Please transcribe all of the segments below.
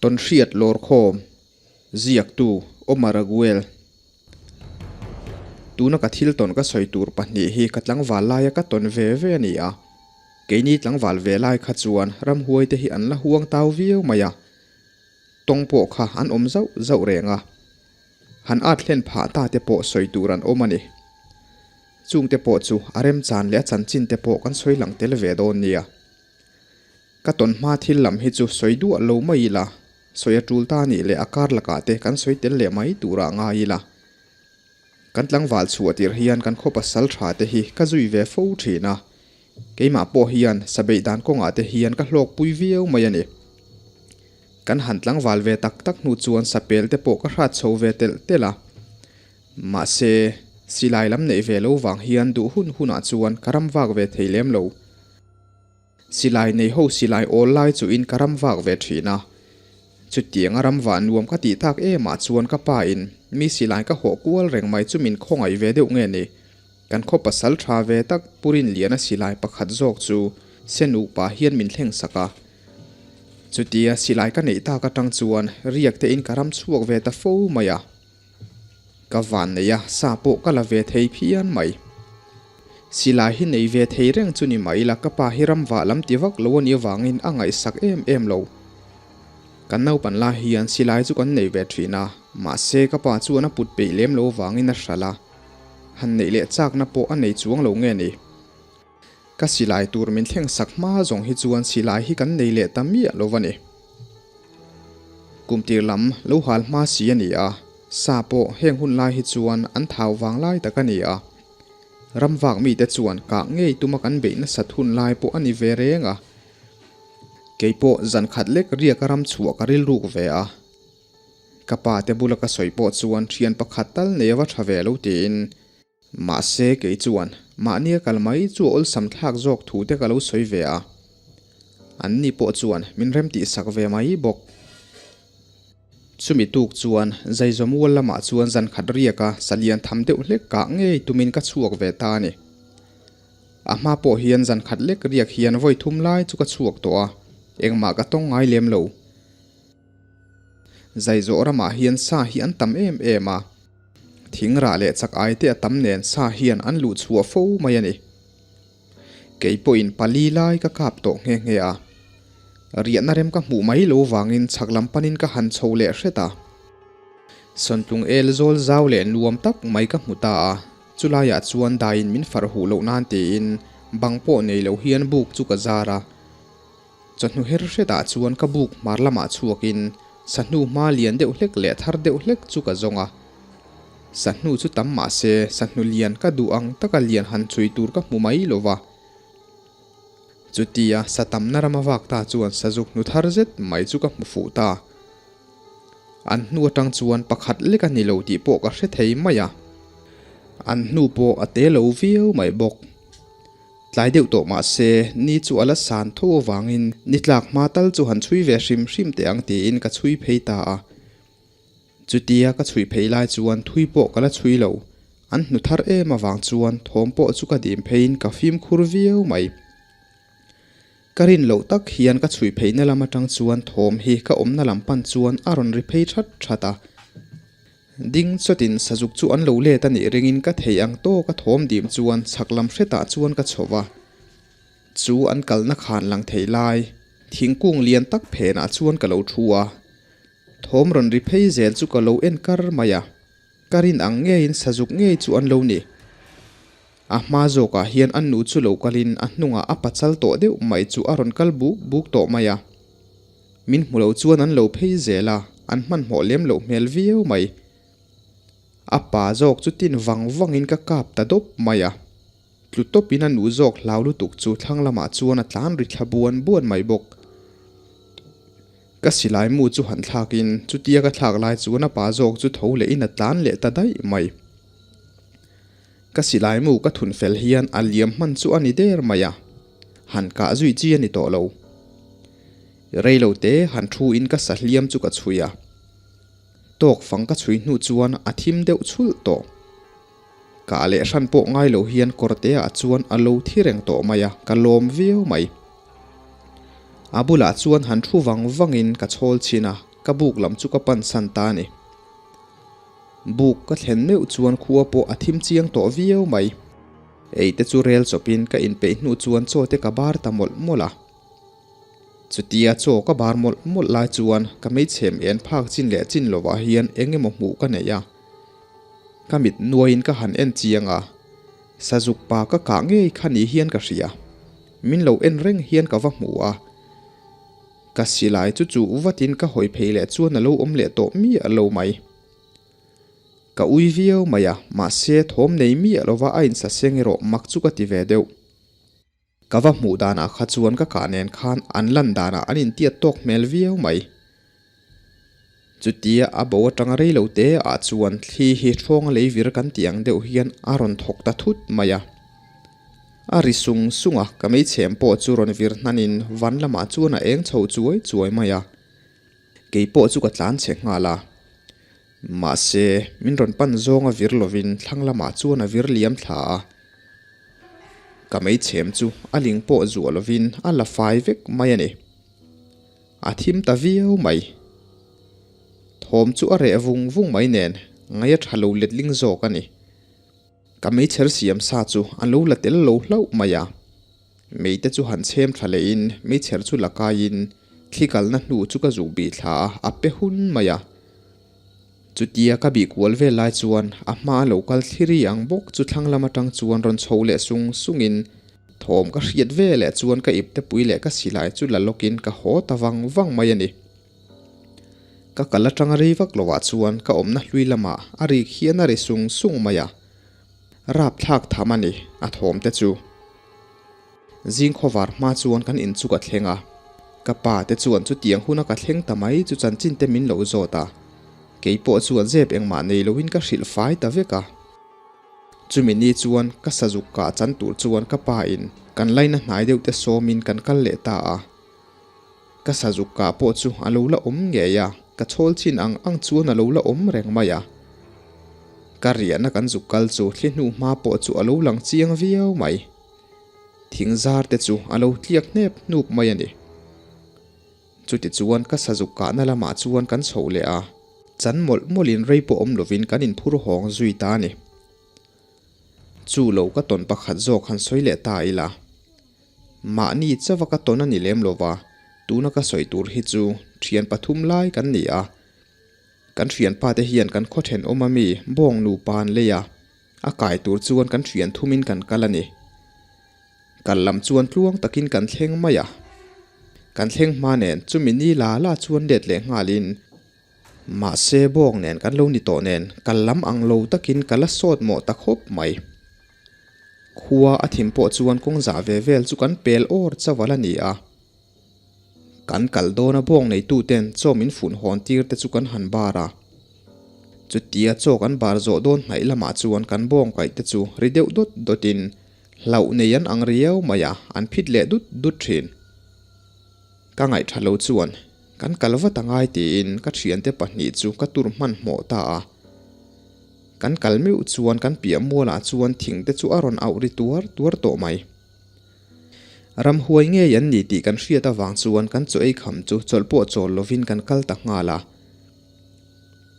Tawnhriat lawrkhawm, Ziaktu, Omar Aguel. Tuna ka thil tawn ka sawi tur pahnih hi ka tlangval laia ka tawn ve ve a ni a. Keini tlangval ve lai kha chuan ramhuaite hi an la huang tau viau mai a. Tawng pawh kha an awm zauh zauh reng a. Han at hlen phah ta te pawh sawi tur an awm a ni. Chungte pawh chu a remchan leh a chanchin te pawh kan sawi lang tel ve dawn nia. Ka tawn hma thil lam hi chu sawi duah lo mai ila, sawi a tul ta nih leh a kar lakah te kan sawi tel leh mai turah ngai ila. Kan tlangval chhuah tirh hian kan khaw pasal tha te hi ka zui ve fo thin a, keimah pawh hian sabeih dan kawngah te hian ka hlawkpui viau mai a ni. Kan han tlangval ve tak tak hnu chuan sapel te pawh ka hrat chho ve telh telh a. Mahse, silai lam neih ve lo vang hian duh hun hunah chuan ka ram vak ve thei lem lo. Silai nei ho silai awl lai chuhin ka ram vak ve thin a. Chutianga ram vah nuam ka tih tak emah chuan ka pa in mi silai ka hawh kual reng mai chu min khawngaih ve deuh nge ni. Kan khaw pasal tha ve tak Pu Rinliana silai pakhat zawk chu Senuk pa hian min thleng sak a. Chutia silai ka neih tak atang chuan riak te in ka ram chhuak ve ta fo mai a. Ka van nei a, sa pawh ka la ve thei phian mai. Silai hi nei ve thei reng chu ni mai la, ka pa hi ram vah lam ti vak lo a nih avangin a ngaihsak em em lo. Kan naupan lai hian silai chu kan nei ve thin a, mahse ka pa chuan a put peih lem lo avangin a hralh a, han neih leh chakna pawh a nei chuang lo nge ni. Ka silai tur min thleng sak hma zawng hi chuan silai hi kan nei leh ta miah lo va ni. Kum tir lam lo hal hma si a ni a, sa pawh heng hun lai hi chuan an thau vang lai tak a ni a. Ram vak mite chuan kah ngei tuma kan beih nasat hun lai pawh a ni ve reng a. Kei pawh zan khat lek riaka ram chhuah ka rilruk ve a. Ka pa te bula ka sawi pawh chuan thian pakhat tal nei a va tha ve lo tiin Mahse kei chuan mahnia kal mai chu a awlsam thlak zawk thu te ka lo sawi ve a, an ni pawh chuan min remtih sak ve mai bawk. Chumi tuk chuan Zaizawmual lamah chuan zan khat riaka salian tham deuh hlek kah ngei tumin ka chhuak ve ta a ni. A hma pawh hian zan khat lek riak hian vawi thum lai chu ka chhuak tawh a, engmah ka tawng ngai lem lo. Zaizawh ramah hian sa hi an tam em em a. Thing rah leh chak ai te a tam nen sa hian an luh chhuah fo mai a ni. Kei pawhin pali lai ka kap tawh nghe nghe a. Riahna rem ka hmuh mai lo vangin chhak lam panin ka han chho leh hret a. Sawntlung el zawl zau leh nuam tak mai ka hmu ta a, chulaiah chuan daiin min farh huh loh nan tiin bang pawh nei lo hian buk chu ka zar a. Chawhnu her hretah chuan ka buk hmar lamah chhuakin sahnu hma lian deuh hlek leh thar deuh hlek chu ka zawng a. Sahnu chu tam mah se sahnu lian ka duh ang taka lian han chhui tur ka hmu mai lo va. Chutia sa tamna rama vak ta chuan sazuk hnu thar zet mai chu ka hmu fuh ta. An hnu atang chuan pakhat lek a ni lo tih pawh ka hre thei mai a. An hnu pawh a te lo viau mai bawk. Tlai deuh tawh mah se, ni chu a la san tho avangin ni tlak hma tal chu han chhui ve hrim hrim teh ang tiin ka chhui phei ta a. Chutia ka chhui phei lai chuan thui pawh ka la chhui lo. An hnu thar em avang chuan thawm pawh chu ka dim pheiin ka fimkhur viau mai. Ka rin loh tak hian ka chhui pheihna lam atang chuan thawm hi ka awmna lam pan chuan a rawn ri phei that that a. Ding chawtin sazuk chu an lo let a nih ringin ka thei ang tawk a thawm dim chuan chhak lam hretah chuan ka chho va. Chu an kalna khan lang thei lai thingkung lian tak phenah chuan ka lo thu a. Thawm rawn ri phei zel chu ka lo en kar mai a. Ka rin ang ngeiin sazuk ngei chu an lo ni. A hma zawkah hian an nu chu lo kalin a hnungah a pachal tawh deuh mai chu a rawn kal buk buk tawh mai a. Min hmu lo chuan an lo phei zel a, an hmanhmawh lem loh hmel viau mai. A pa zawk chu tin vang vangin ka kap ta dawp mai a. Tlu tawpin a nu zawk hlau lutuk chu thlang lamah chuan a tlan ri thla buan buan mai bawk. Ka silai mu chu han thlakin chutia ka thlak lai chuan a pa zawk chu tho lehin a tlan leh ta daih mai. Ka silai mu ka thun fel hian a liam hman chu a ni der mai a, han kah zui chi a ni tawh lo. Rei lo te han thu in ka sa hliam chu ka chhui a, tawk fang ka chhui hnu chuan a thim deuh chhulh tawh. Kah leh hran pawh ngai lo hian kawrte ah chuan a lo thi reng tawh mai a, ka lawm viau mai. A bulah chuan han thu vang vang in ka chhawl chhin a. ka buk lam chu ka pan san ta a ni. Buk ka thlen meuh chuan khua pawh a thim chiang tawh viau mai. Ei te chu rel chawpin ka inpeih hnu chuan chaw te ka bar ta mawlh mawlh a. Chutia chaw ka bar mawlh mawlh lai chuan ka hmeichhem en phak chin leh chin lovah hian eng emaw hmuh ka nei a. Ka mit nuaiin ka han en chiang a, Sazuk pa ka kah ngei kha ni hian ka hria. Min lo en reng hian ka va hmu a. Ka silai chu chuh vatin ka hawi phei leh chuan a lo awm leh tawh miah lo mai. Ka ui viau mai a, mahse thawm nei miah lova a insaseng erawh mak chu ka ti ve deuh. Ka va hmuh danah kha chuan ka kah nen khan an lan danah an intiat tawk hmel viau mai. Chutia a bo atanga rei lo te ah chuan thli hi hrawnga lei vir kan tih ang deuh hian a rawn thawk ta thut mai a. A ri sung sung a, ka meichhem pawh chu rawn vir hnanin van lamah chuan a eng chho chuai chuai mai a. Kei pawh chu ka tlan chhe nghal a. Mahse, min rawn pan zawng a vir lovin thlang lamah chuan a vir liam thla a. Ka meichhem chu a ling pawh zuah lovin a la fai vek mai a ni. A thim ta viau mai. Thawm chu a reh vung vung mai nen ngaih a tha lo letling zawk a ni. Ka meichher siam sa chu a lo la tel lo hlauh mai a. Meite chu han chhem tha lehin meichher chu la kaiin thli kalna hnu chu ka zuk bih thla a, a pe hun mai a. Chutia ka bih kual vel lai chuan a hma a lo kal thliri ang bawk chu thlang lam atang chuan rawn chho leh sung sungin thawm ka hriat ve leh chuan ka iptepui leh ka silai chu la lawkin ka haw ta vang vang mai a ni. Ka kal atanga rei vak lovah chuan ka awmna hlui lamah a rik hian a ri sung sung mai a, rapthlak tham a ni a thawm te chu. Zing khawvar hma chuan kan in chu ka thleng a, ka pa te chuan chutiang huna ka thleng ta mai chu chanchin te min lo zawt a, kei pawh chuan zep engmah nei loin ka hrilh fai ta vek a. Chumi ni chuan ka sazuk kah chan tur chuan ka pa in kan laina hnai deuh te sawmin kan kal leh ta a. Ka sazuk kah pawh chu a lo la awm ngei a, ka chhawl chin ang ang chuan a lo la awm reng mai a. Ka riahna kan zuk kal chu thli hnu hma pawh chu a lo lang chiang viau mai. Thing zar te chu a lo tliak hnep hnup mai a ni. Chuti chuan ka sazuk kahna lamah chuan kan chhoh leh a, chan mawlh mawlhin rei pawh awm lovin kan inphur hawng zui ta a ni. Chu lo ka tawn pakhat zawk han sawi leh ta ila. Mahni chauha ka tawn a ni lem lova, tuna ka sawi tur hi chu thian pathum lai kan ni a. Kan thianpa te hian kan khaw thenawm ami bawng nupa an lei a. A kai tur chuan kan thian thumin kan kal a ni. Kal lam chuan tluang takin kan thleng mai a. Kan thleng hma nen chumi ni la la chuan let leh nghalin mahse bawng nen kan lo ni tawh nen kal lam ang lo takin ka la sawt mawh ta khawp mai. Khua a thim pawh chuan kawng zah ve vel chu kan pel awr chauh a la ni a. Kan kal dawna bawng neituten chaw min fun hawn tir te chu kan han bar a. Chutia chaw kan bar zawh dawn hnaih lamah chuan kan bawng kaih te chu ri deuh dawt dawtin hlauh nei an ang riau mai a, an phit leh dut dut thin. Ka ngaihtha lo chuan kan kal vat a ngai tiin ka thiante pahnih chu ka tur hmanhmawh ta a. Kan kal meuh chuan kan piah mualah chuan thing te chu a rawn auh ri tuar tuar tawh mai. Ramhuai ngei an ni tih kan hriat avang chuan kan chaw ei kham chu chawlh pawh chawl lovin kan kal ta nghal a.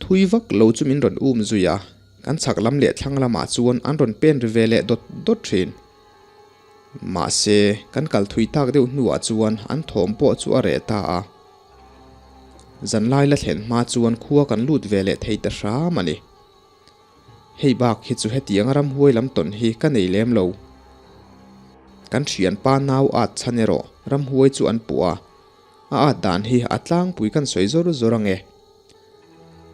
Thui vak lo chu min rawn um zui a, kan chhak lam leh thlang lamah chuan an rawn pen ri ve leh dawt dawt thin. Mahse, kan kal thui tak deuh hnuah chuan an thawm pawh chu a reh ta a. Zanlai la thlen hma chuan khua kan lut ve leh thei ta hram a ni. Hei bak hi chu hetianga ramhuai lam tawn hi ka nei lem lo. Kan thianpa nau at chhan erawh ramhuai chu an puh a, a at dan hi a tlangpui kan sawi zawr zawr ange.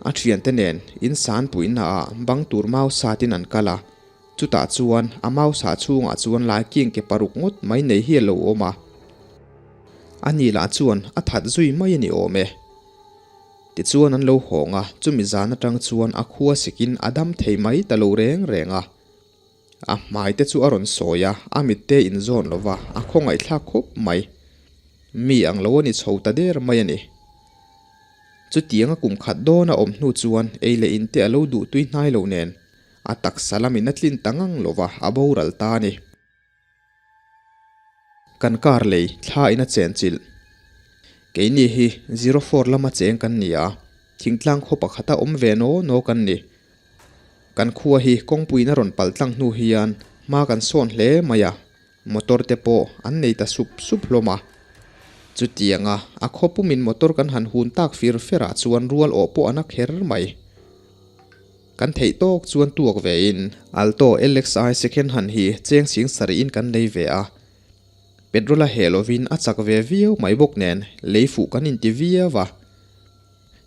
A thiante nen in sanpuina ah bang tur mau satin an kal a, chutah chuan a mau sah chhungah chuan lai king ke paruk ngawt mai nei hi a lo awm a. Ani lah chuan a that zui mai a ni awm e. Tichuan an lo hawng a, chumi zan atang chuan a khua sikin a dam thei mai ta lo reng reng a. A hmai te chu a rawn sawi a, a mit te inzawn lo va, a khawngaihthlak khawp mai. Mi ang lo a ni chho ta der mai a ni. Chutianga kum khat dawn a awm hnu chuan ei leh in te a lo duh tui hnai lo nen, a taksa lamin a tlin ta ngang lo va, a boral ta a ni. Kan kar lei thla in a chen chilh. Keini hi Zero four lama cheng kan ni a, thingtlang khaw pakhata awm ve naw naw kan ni. Kan khua hi kawngpuiin a rawn pal tlang hnu hian hma kan sawn hle mai a, motor te pawh an nei ta sup sup hlawm a. Chutianga a khaw pumin motor kan han hun tak fir ferah chuan rual awh pawh a na kher mai. Kan theih tawk chuan tuak vein Alto LXI second hand hi cheng sing sarihin kan lei ve a. Petrol a heh lovin a chak ve viau mai bawk nen lei fuh kan inti viau a.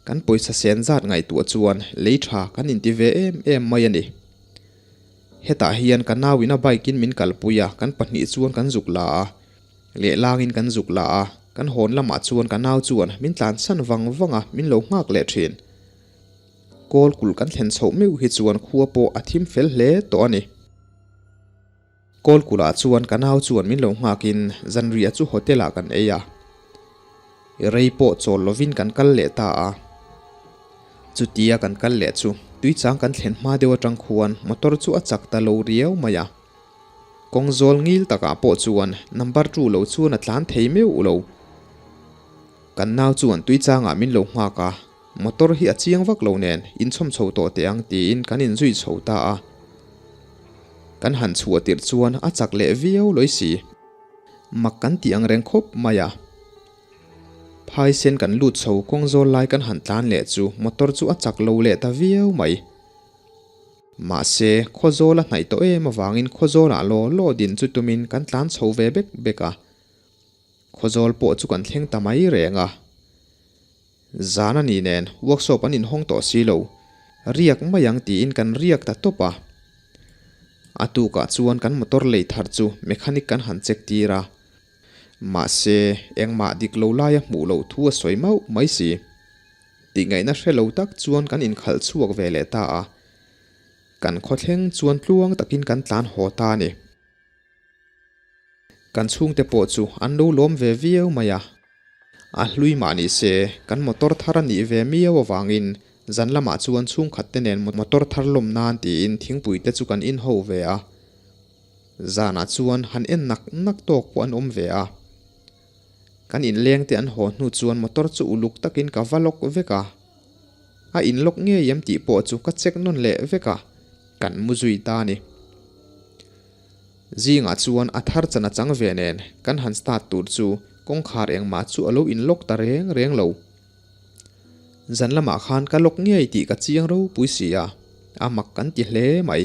Kan pawisa sen zat ngaihtuah chuan lei tha kan inti ve em em mai a ni. Hetah hian ka nauin a bike in min kalpui a, kan pahnih chuan kan zuk la a. Lehlangin kan zuk la a, kan hawn lamah chuan ka nau chuan min tlansan vang vang a, min lo nghak leh thin. Kawl kulh kan thlen chhoh meuh hi chuan khua pawh a thim fel hle tawh a ni. Kawlkulh ah chuan ka nau chuan min lo nghakin zanriah chu hotel ah kan ei a. Rei pawh chawl lovin kan kal leh ta a. Chutia kan kal leh chu tuichang kan thlen hma deuh atang khuan motor chu a chak ta lo riau mai a. Kawng zawl ngil takah pawh chuan number two lo chuan a tlan thei meuh lo. Kan nau chuan tuichangah min lo nghak a, motor hi a chiang vak lo nen inchhawm chho tawh teh ang tiin kan inzui chho ta a. Kan han chhuah tirh chuan a chak leh viau lawi si. Mak kan tih ang reng khawp mai a. Phaisen kan lut chho kawng zawl lai kan han tlan leh chu motor chu a chak lo leh ta viau mai. Mahse, Khawzawl a hnaih tawh em avangin Khawzawlah law law din chu tumin kan tlan chho ve bek bek a. Khawzawl pawh chu kan thleng ta mai reng a. Zan a ni nen workshop an inhawng tawh si lo, riak mai ang tiin kan riak ta tawp a. A tukah chuan kan motor lei thar chu mechanic kan han check tir a. Mahse, engmah dik lo laia hmuh loh thu a sawi mauh mai si. Tihngaihna hre lo tak chuan kan inkhalh chhuak ve leh ta a. Kan khawthleng chuan tluang takin kan tlan haw ta a ni. Kan chhungte pawh chu an lo lawm ve viau mai a. A hlui mah ni se, kan motor thar a nih ve miau avangin zan lamah chuan chhungkhat te nen motor thar lawm nan tiin thingpui te chu kan inho ve a. Zanah chuan han en nak nak tawk pawh an awm ve a. Kan inleng te an haw hnu chuan motor chu uluk takin ka va lawk vek a. A inlawk ngei em tih pawh chu ka check nawn leh vek a, kan mu zui ta a ni. Zingah chuan a thar chan a chang ve nen kan han start tur chu kawngkhar engmah chu a lo inlock ta reng reng lo. Zan lamah khan ka lock ngei tih ka chiang ropui si a, a mak kan ti hle mai.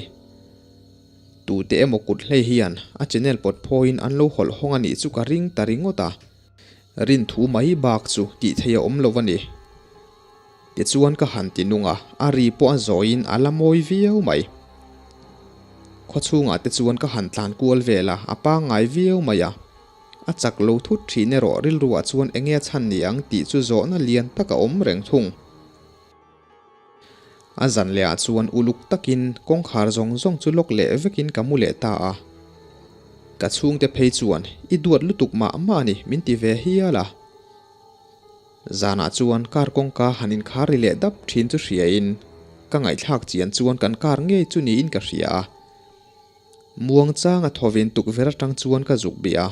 Tute emaw kut hlei hian a channel pawt phawiin an lo hawlh hawng a nih chu ka ring ta ringawt a. Rin thu mai bak chu tih theih a awm lo a ni. Tichuan ka han ti nung a, a ri pawh a zawiin a la mawi viau mai. Khawchhungah te chuan ka han tlan kual vel a, a pangngai viau mai a. A chak lo thut thin erawh rilruah chuan enge a chhan ni ang tih chu zawhna lian tak a awm reng thung. A zan lehah chuan uluk takin kawngkhar zawng zawng chu lawk leh vekin ka mu leh ta a. Ka chhungte phei chuan i duat lutuk mah mah a ni min ti ve hial a. Zanah chuan car kawngka han inkhar ri leh dap thin chu hriain ka ngaihthlak chian chuan kan car ngei chu niin ka hria a. Muang changa thawvin tukverh atang chuan ka zuk bih a.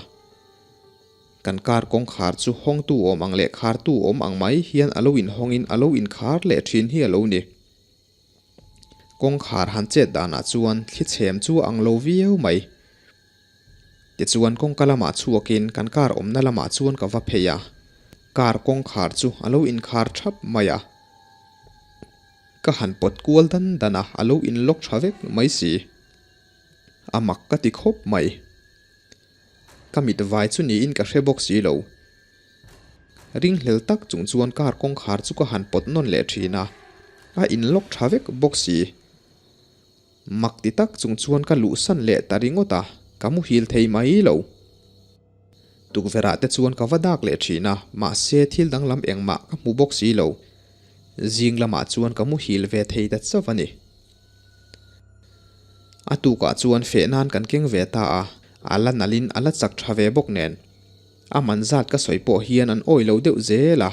Kan car kawngkhar chu hawngtu awm ang leh khartu awm ang mai hian a lo inhawngin a lo inkhar leh thin hi a lo ni. Kawngkhar han chet danah chuan thli chhem chu a ang lo viau mai. Tichuan kawngka lamah chhuakin kan car awmna lamah chuan ka va phei a, car kawngkhar chu a lo inkhar thap mai a. Ka han pawt kual dan dan a, a lo inlock tha vek mai si. A mak ka ti khawp mai. Ka mit vai chu niin ka hre bawk si lo. Ringhlel tak chung chuan car kawngkhar chu ka han pawt nawn leh thin a, a inlock tha vek bawk si. Mak ti tak chung chuan ka luhsan leh ta ringawt a, ka muhil thei mai lo. Tukverh ah te chuan ka va dak leh thin a, mahse thil danglam engmah ka hmu bawk si lo. Zing lamah chuan ka muhil ve thei ta chauh a ni. A tukah chuan feh nan kan keng ve ta a, a la nalhin a la chak tha ve bawk nen. A man zat ka sawi pawh hian an awi lo deuh zel a.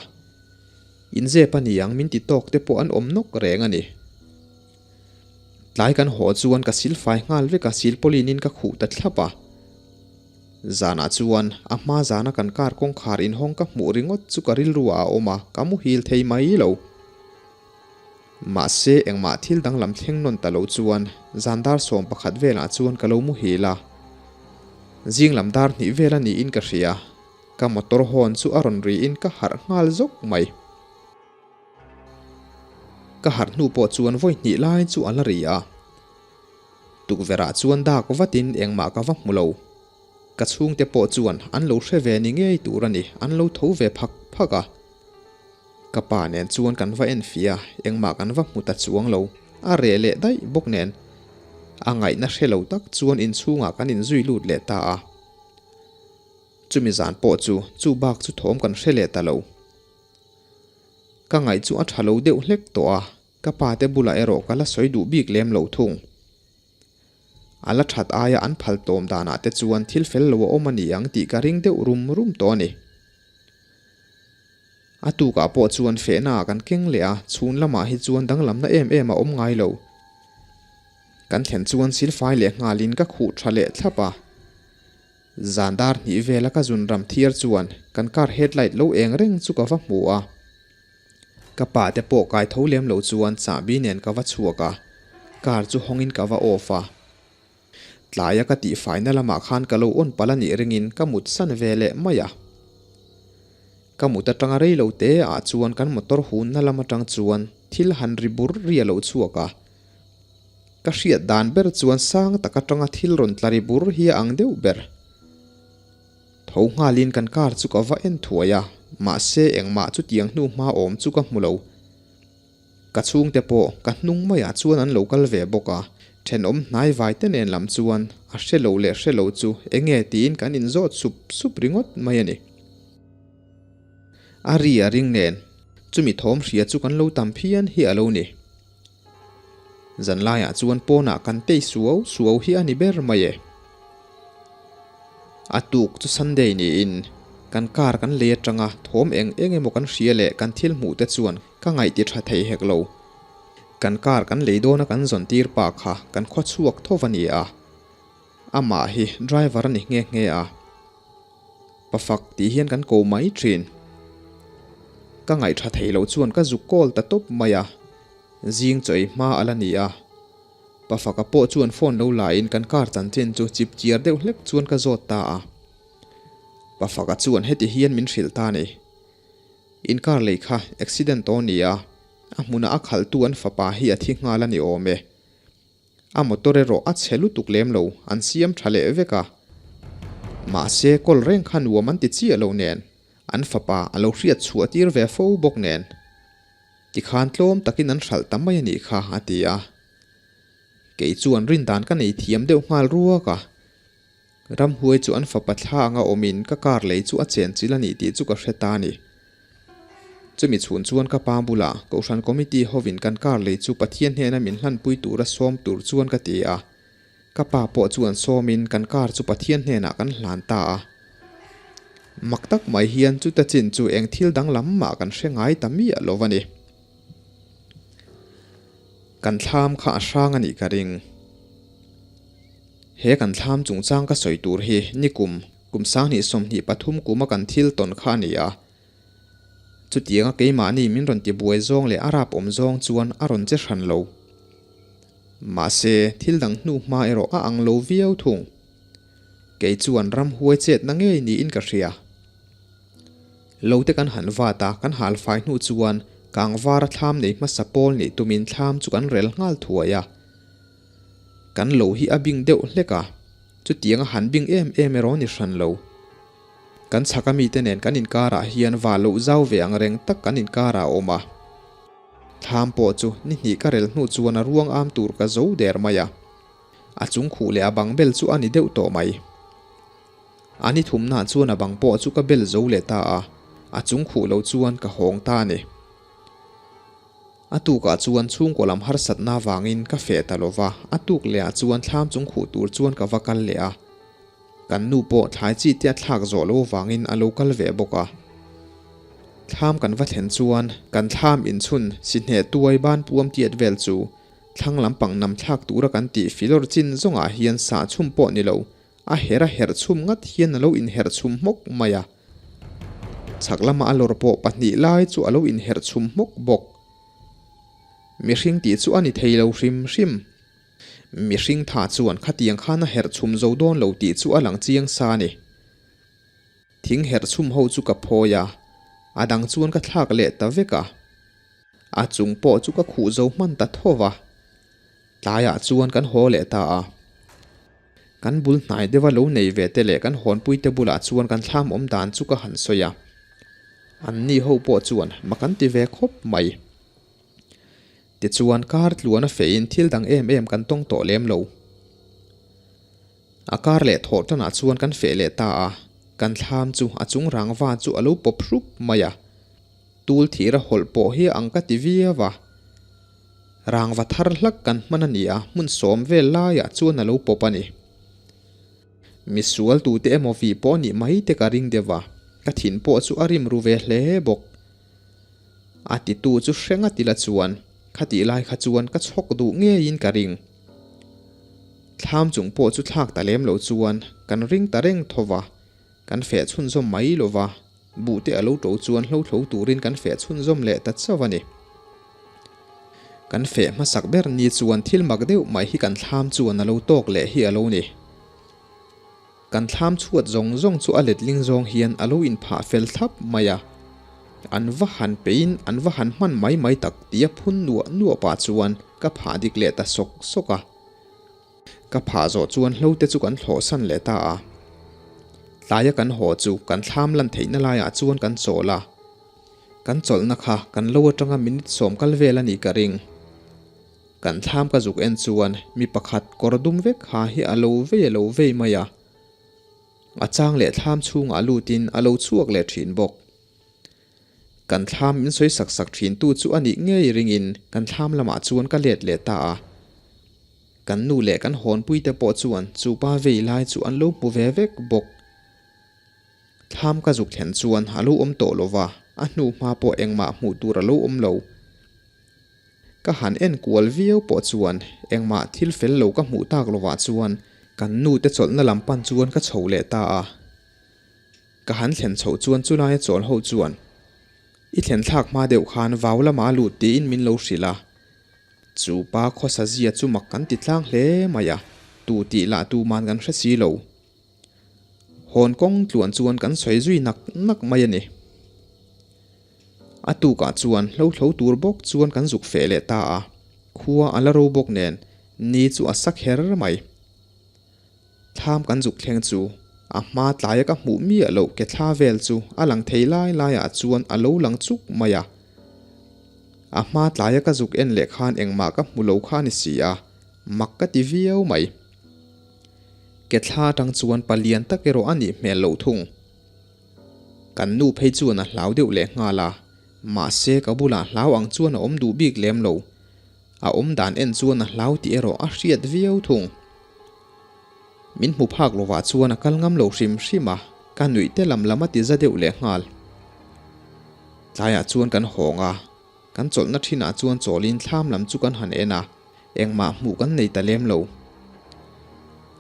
Inzep a ni ang min ti tawk te pawh an awm nawk reng a ni. Tlai kan haw chuan ka silfai nghal vek a, silpawlinin ka khuh ta thlap a. Zanah chuan a hma zana kan car kawngkhar inhawng ka hmuh ringawt chu ka rilru ah a awm a, ka muhil thei mai lo. Mahse engmah thil danglam thleng nawn ta lo chuan zan dar 11 velah chuan ka lo muhil a. Zing lam dar hnih vel a niin ka hria. Ka motor hawn chu a rawn riin ka harh nghal zawk mai. Ka harh hnu pawh chuan vawi hnih lai chu a la ri a. Tukverhah chuan dak vatin engmah ka va hmu lo. Ka chhungte pawh chuan an lo hre ve ni ngei tur a ni, an lo tho ve phak phak a. Ka pa nen chuan kan va en fih a, engmah kan va hmu ta chuang lo. A reh leh daih bawk nen. A ngaihna hre lo tak chuan inchhungah kan inzui lut leh ta a. Chumi zan pawh chu chu bak chu thawm kan hre leh ta lo. Ka ngaih chu a tha lo deuh hlek tawh a, ka pa te bulah erawh ka la sawi duh bik lem lo thung. A la that aia an phal tawm danah te chuan thil fel lo a awm a ni ang tih ka ring deuh rum rum tawh a ni. A tukah pawh chuan fehna ah kan keng leh a, chhun lamah hi chuan danglamna em em a awm ngai lo. Kan thlen chuan silfai leh nghalin ka khuh tha leh thlap a. Zan dar hnih vela ka zun ram thiar chuan kan car headlight lo eng reng chu ka va hmu a. Ka pa te pawh kai tho lem lo chuan chahbi nen ka va chhuak a, car chu hawngin ka va off a. Tlaia ka tihfaina lamah khan ka lo on palh a nih ringin ka mut san ve leh mai a. Ka mut atanga rei lo te ah chuan kan motor hunna lam atang chuan thil han ri bur ri a lo chhuak a. Ka hriat dan ber chuan sang tak atanga thil rawn tla ri bur hi a ang deuh ber. Tho nghalin kan car chu ka va en thuai a, mahse engmah chutiang hnu hma awm chu ka hmu lo. Ka chhungte pawh ka hnung maiah chuan an lo kal ve bawk a, thenawm hnai vai te nen lam chuan a hre lo leh hre lo chu enge tiin kan inzawt sup sup ringawt mai a ni. A ri a ring nen, chumi thawm hria chu kan lo tam phian hi a lo ni. Zanlaiah chuan pawnah kan tei suau suau hi a ni ber mai e. A tuk chu Sunday niin kan car kan lei atanga thawm eng eng emaw kan hria leh kan thil hmuh te chuan ka ngaih ti tha thei hek lo. Kan car kan lei dawna kan zawn tir pa kha kan khaw chhuak tho va ni a. Amah hi driver a ni nghe nghe a. Pafak tih hian kan ko mai thin. Ka ngaihṭha thei lo chuan ka zuk kawl ta tawp mai a, zing chaw ei hma a la ni a. Pafaka pawh chuan phone lo laiin kan car chanchin chu chip chiar deuh hlek chuan ka zawt ta a. Pafaka chuan heti hian min hrilh ta ni. In car lei kha accident aw ni a, a hmunah a khalhtu an fapa hi a thi nghal a ni awm e. A motor erawh a chhe lutuk lem lo, an siam tha leh vek a. Mahse kawl reng kha nuam an ti chiah lo nen, an fapa a lo hriat chhuah tir ve fo bawk nen. Tikhan tlawm takin an hralh ta mai a nih kha, a ti a. Kei chuan rindan ka nei thiam deuh nghal ruak a. Ramhuai chu an fapa thla anga awmin ka car lei chu a chenchilh a nih tih chu ka hre ta a ni. Chumi chhun chuan ka pa bulah Kohhran Committee hovin kan car lei chu Pathian hnena min hlanpui tura sawm tur chuan ka ti a. Ka pa pawh chuan sawmin kan car chu Pathian hnenah kan hlan ta a. Mak tak mai hian chuta chin chu eng thil danglam mah kan hre ngai ta miah lo a ni. Kan thlam kha a hrang a nih ka ring. He kan thlam chungchang ka sawi tur hi nikum kum 2023 kuma kan thil tawn kha a ni a. Chutianga keimahni min rawn tibuai zawng leh a rap awm zawng chuan a rawn che hran lo. Mahse, thil dang hnu hma erawh a ang lo viau thung. Kei chuan ramhuai chetna ngei niin ka hria. Lo te kan han vat a, kan hal fai hnu chuan kangvara thlam nei hmasa pawl nih tumin thlam chu kan rel nghal thuai a. Kan lo hi a bing deuh hlek a, chutianga han bing em em erawh ni hran lo. Kan chhak a mite nen kan inkarah hian va loh zau ve ang reng tak kan inkarah a awm a. Thlam pawh chu ni hnih ka rel hnu chuan a ruang am tur ka zo der mai a. A chung khuh leh a bang bel chu a ni deuh tawh mai. A ni thumnah chuan a bang pawh chu ka bel zo leh ta a, a chung khuh lo chuan ka hawng ta a ni. A tukah chuan chhungkaw lam harsatna avangin ka feh ta lo va, a tuk lehah chuan thlam chung khuh tur chuan ka va kal leh a. Kan nu pawh thlai chi te a thlak zawh lo avangin a lo kal ve bawk a. Thlam kan va thlen chuan kan thlam inchhun si hneh tuai ban puam tiat vel chu thlang lampang nam thlak tura kan tih filawr chin zawngah hian sah chhum pawh ni lo. A herh a herh chhum ngat hian a lo inherh chhum hmawk mai a. Chhak lama a lawr pawh pahnih lai chu a lo inherh chhum hmawk bawk. Mihring tih chu a ni thei lo hrim hrim. Mihring tha chuan khatiang khan a herh chhum zo dawn lo tih chu a lang chiang sa a ni. Thing herh chhum ho chu ka phawi a, a dang chuan ka thlak leh ta vek a. A chung pawh chu ka khuh zo hman ta tho va. Tlaiah chuan kan haw leh ta a. Kan bul hnai deuha lo nei ve te leh kan hawnpuite bulah chuan kan thlam awm dan chu ka han sawi a. Anni ho pawh chuan ma kan ti ve khawp mai. Tichuan kar tluan a feiin thil dang em em kan tawng tawh lem lo. A kar leh thawh tanah chuan kan feh leh ta a, kan thlam chu a chung rangva chu a lo pawp hrup mai a. Tul thir a hawlh pawh hi ang ka ti viau a. Rangva thar hlak kan hman a ni a, hmun sawm vel laiah chuan a lo pawp a ni. Misual tute emaw vih pawh nih mai te ka ring deuh a, ka thin pawh chu a rim ru ve hle bawk. A titu chu hre ngat ila chuan khatih lai kha chuan ka chhawk duh ngeiin ka ring. Thlam chung pawh chu thlak ta lem lo chuan kan ring ta reng tho va, kan feh chhunzawm mai lo va, buhte a lo to chuan hlothlo turin kan feh chhunzawm leh ta chauh a ni. Kan feh hmasak ber ni chuan thil mak deuh mai hi kan thlam chuan a lo tawk leh hi a lo ni. Kan thlam chhuat zawng zawng chu a letling zawng hian a lo inphah fel thlap mai a, an va han peiin an va han hman mai mai tak tia phun nuah nuah pah chuan ka phah dik leh ta sawk sawk a. Ka phah zawh chuan hlo te chu kan thlawhsan leh ta a. Tlaia kan haw chu kan thlam lan theihna laiah chuan kan chawl a. Kan chawlhna kha kan lo atanga minute sawm kal vel a nih ka ring. Kan thlam ka zuk en chuan mi pakhat kawr dum vek ha hi a lo vei a lo vei mai a. A chang leh thlam chhungah lutin a lo chhuak leh thin bawk. Kan thlam min sawi sak sak thin tu chu a nih ngei ringin kan thlam lamah chuan ka let leh ta a. Kan nu leh kan hawnpuite pawh chuan chu pa vei lai chu an lo hmu ve vek bawk. Thlam ka zuk thlen chuan a lo awm tawh lova, a hnu hma pawh engmah hmuh tur a lo awm lo. Ka han en kual viau pawh chuan engmah thil fel lo ka hmuh tak lovah chuan kan nu te chawlhna lam pan chuan ka chho leh ta a. Ka han thlen chhoh chuan chulaia chawl ho chuan I thlen thlak hma deuh khan vau lamah a lut tiin min lo hrilh a. Chu pa khawsa zia chu mak kan ti tlang hle mai a, tu tih lah tuman kan hre si lo. Hawn kawng tluan chuan kan sawi zui nak nak mai a ni. A tukah chuan hlothlo tur bawk chuan kan zuk feh leh ta a, khua a la ro bawk nen ni chu a sa kher mai. Thlam kan zuk thleng chu a hma tlaia ka hmuh miah loh ke thla vel chu a lang thei lai laiah chuan a lo lang chuk mai a. A hma tlaia ka zuk en leh khan engmah ka hmu lo kha a ni si a, mak ka ti viau mai. Ke thla atang chuan palian tak erawh a nih hmel loh thung. Kan nu phei chuan a hlau deuh leh nghal a, mahse ka bulah hlau ang chuan a awm duh bik lem lo. A awm dan en chuan a hlau tih erawh a hriat viau thung. Min hmu phak lovah chuan a kal ngam lo hrim hrim a, ka nuih te lam lam a ti za deuh leh nghal. Tlaiah chuan kan hawng a, kan chawlhna thinah chuan chawlin thlam lam chu kan han en a, engmah hmuh kan nei ta lem lo.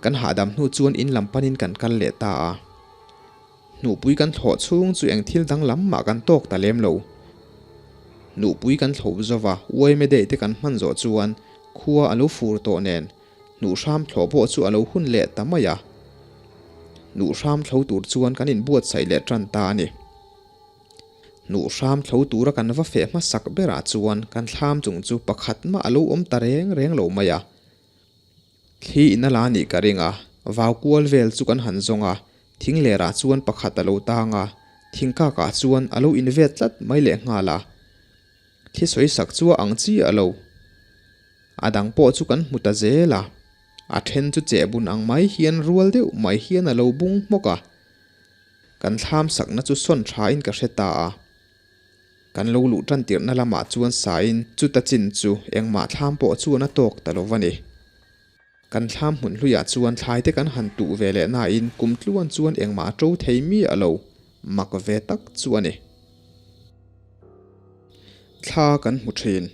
Kan hahdam hnu chuan in lam panin kan kal leh ta a. Hnuhpui kan thlawh chhung chu eng thil dang lam mah kan tawk ta lem lo. Hnuhpui kan thlawh zova uaime daih te kan hman zawh chuan khua a lo fur tawh nen hnuhhram thlawh pawh chu a lo hun leh ta mai a. Hnuhhram thlo tur chuan kan inbuatsaih leh tan ta a ni. Hnuhhram thlo tura kan va feh hmasak berah chuan kan thlam chung chu pakhat mah a lo awm ta reng reng lo mai a. Thli in a la nih ka ring a, vau kual vel chu kan han zawng a, thing lerah chuan pakhat a lo tang a, thing kakah chuan a lo invet tlat mai leh nghal a. Thli sawi sak chu a ang chiah lo. A dang pawh chu kan hmu ta zel a, a then chu chehbun ang mai hian rual deuh mai hian a lo bung hmawk a. Kan thlam sakna chu sawn thain ka hre ta a. Kan lo luh tan tirhna lamah chuan sain chuta chin chu engmah thlam pawh chuan a tawk ta lo va ni. Kan thlam hmun hluiah chuan thlai te kan han tuh ve leh nain kum tluan chuan engmah a to thei miah lo, mak ve tak chu a ni. Thla kan hmu thin.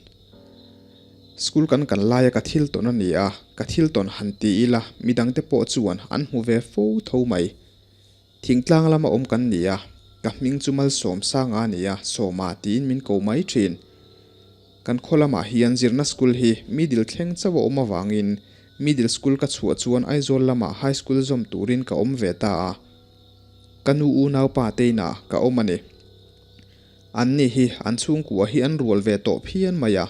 School kan kal laia ka thil tawn a ni a, ka thil tawn han ti ila midangte pawh chuan an hmu ve fo tho mai. Thingtlang lama awm kan ni a, ka hming chu Malsawm Sanga a ni a, Sawma tiin min ko mai thin. Kan khaw lamah hian zirna school hi middle thleng chauh a awm avangin middle school ka chhuah chuan Aizawl lamah high school zawm turin ka awm ve ta a. Ka nu unaupa te inah ka awm a ni. Anni hi an chhungkua hi an rual ve tawh phian mai a,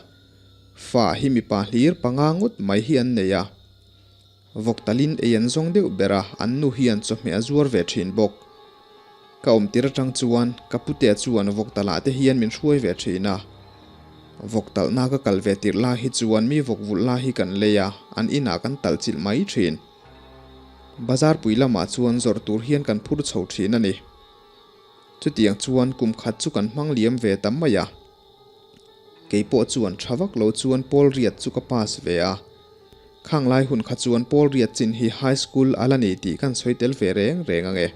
fa hi mipa hlir panga ngawt mai hi an nei a. Vawk talin ei an zawng deuh ber a, an nu hian chawhmeh a zuar ve thin bawk. Ka awm tir atang chuan ka putea chuan vawk talah te hian min hruai ve thin a. Vawk talhna ka kal ve tirh lai hi chuan mi vawk vulh lai hi kan lei a, an inah kan talh chilh mai thin. Bazar pui lamah chuan zawrh tur hian kan phur chho thin a ni. Chutiang chuan kum khat chu kan hmang liam ve ta mai a. Kei pawh chuan tha vak lo chuan Paul Riat chu ka pass ve a. Khang lai hun kha chuan Paul Riat chin hi High School a la ni tih kan sawi tel ve reng reng ang e.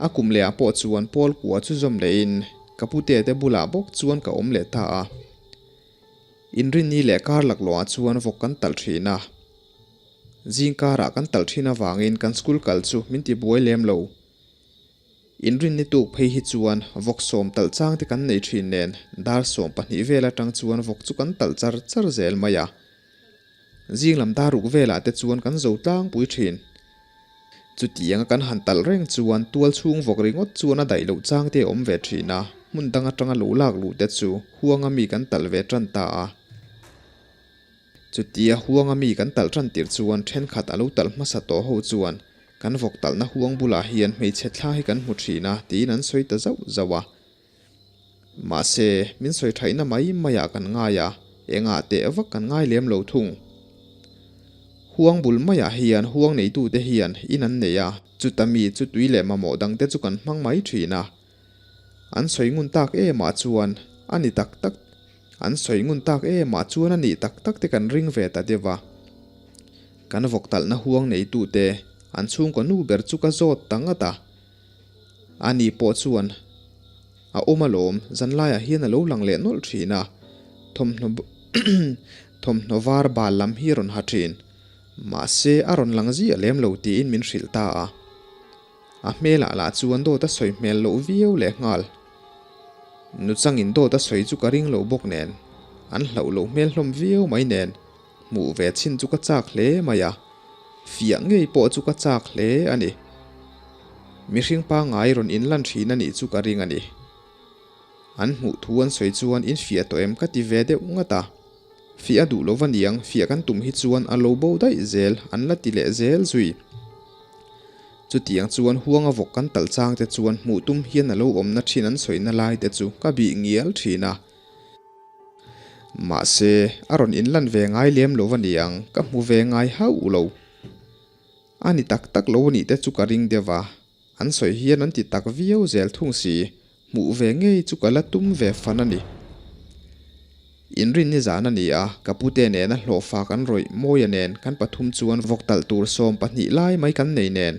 A kum lehah pawh chuan Paul kua chu zawm lehin ka pute te bulah bawk chuan ka awm leh ta a. Inrinni leh kar laklawhah chuan vawk kan talh thin a. Zing karah kan talh thin avangin kan school kal chu min ti buai lem lo. Inrinni tuk phei hi chuan vawk sawm talh chang te kan nei thin nen dar 12 vel atang chuan vawk chu kan talh char char zel mai a. Zing lam dar ruk velah te chuan kan zo tlangpui thin. Chutianga kan han talh reng chuan tual chhung vawk ringawt chuan a daih loh chang te a awm ve thin a, hmun dang atanga lo lak luh te chu huanga mi kan talh ve tan ta a. Chutia huanga mi kan talh tan tir chuan thenkhat a lo talh hmasa tawh ho chuan kan vawk talhna huang bulah hian hmeichhe thla hi kan hmu thin a tiin an sawi ta zauh zauh a. Mahse, min sawi thaihna mai maiah kan ngai a, engah teh vak kan ngai lem lo thung. Huang bul maiah hian huang neitute hian in an nei a, chuta mi chu tui leh mamawh dangte chu kan hmang mai thin a. An sawi ngun tak emah chuan a ni tak tak An sawi ngun tak emah chuan a nih tak tak te kan ring ve ta deuh a. Kan vawk talhna huang neitute an chhungkaw nu ber chu ka zawt ta ngat a. Ani pawh chuan a awm alawm, zanlaiah hian a lo lang leh nawlh thin a, thawmhnaw thawmhnaw var bal lam hi a rawn ha thin. Mahse a rawn lang ziah lem lo tiin min hrilh ta a. A hmelah lah chuan dawt a sawi hmel loh viau leh nghal. Nuchangin dawt a sawi chu ka ring lo bawk nen, an hlauh loh hmel hlawm viau mai nen, hmuh ve chhin chu ka chak hle mai a, fiah ngei pawh chu ka chak hle a ni. Mihring pangngai rawn inlan thin a nih chu ka ring a ni. An hmuh thu an sawi chuan in fiah tawh em ka ti ve deuh ngat a. Fiah a duh lo va niang, fiah kan tum hi chuan a lo bo daih zel an la ti leh zel zui. Chutiang chuan huanga vawk kan talh chang te chuan hmuh tum hian a lo awmna thin an sawina lai te chu ka bih ngial thin a. Mahse, a rawn inlan ve ngai lem lo va niang, ka hmu ve ngai hauh lo. A ni tak tak lo anih te chu ka ring deuh a, an sawi hian an ti tak viau zel thung si, hmuh ve ngei chu ka la tum ve fan a ni. Inrinni zan a ni a, ka pute nena hlawhfa kan rawih Mawia nen kan pathum chuan vawk talh tur 12 lai mai kan nei nen,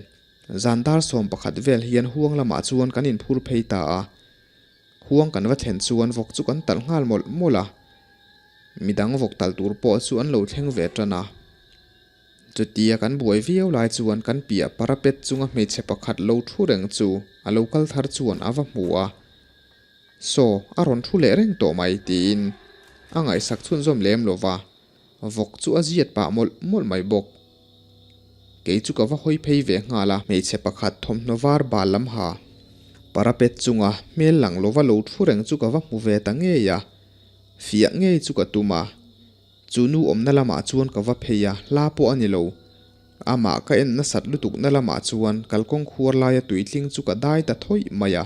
zan dar 11 vel hian huang lamah chuan kan inphur phei ta a. Huang kan va thlen chuan vawk chu kan talh nghal mawlh mawlh a, midang vawk talh tur pawh chu an lo thleng ve tan a. Chutia kan buai viau lai chuan kan piah parapet chunga hmeichhe pakhat lo thu reng chu a lo kal thar chuan a va hmu a. Saw, a rawn thu leh reng tawh mai tiin a ngaihsak chhunzawm lem lo va, vawk chu a ziat pah mawlh mawlh mai bawk. Kei chu ka va hawi phei ve nghal a. Hmeichhe pakhat thawmhnaw var bal lam ha parapet chunga hmel lang lova lo thu reng chu ka va hmu ve ta ngei a, fiah ngei chu ka tum a. Chu nu awmna lamah chuan ka va phei a, hla pawh a ni lo. Amah ka en nasat lutukna lamah chuan kalkawng khuar laia tuitling chu ka dai ta thawih mai a.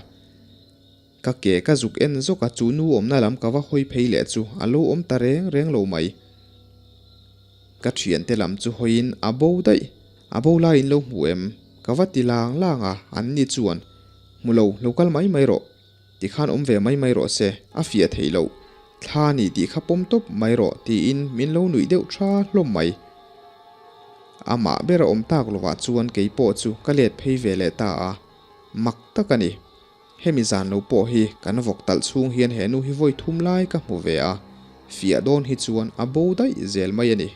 Ka ke ka zuk en zawk a, chu nu awmna lam ka va hawi phei leh chu a lo awm ta reng reng lo mai. Ka thiante lam chu hawiin a bo daih, a bo laiin lo hmu em? Ka va ti lang lang a, anni chuan, Hmu lo, lo kal mai mai rawh. Tikhan awm ve mai mai rawh se, a fiah theih loh. Thla ni tih kha pawm tawp mai rawh tiin min lo nuih deuh tha hlawm mai. Amah ber a awm tak lovah chuan kei pawh chu ka let phei ve leh ta a, mak tak a ni. Hemi zan lo pawh hi kan vawk talh chhung hian he nu hi vawi thum lai ka hmu ve a, Fiah dawn hi chuan a bo daih zel mai a ni.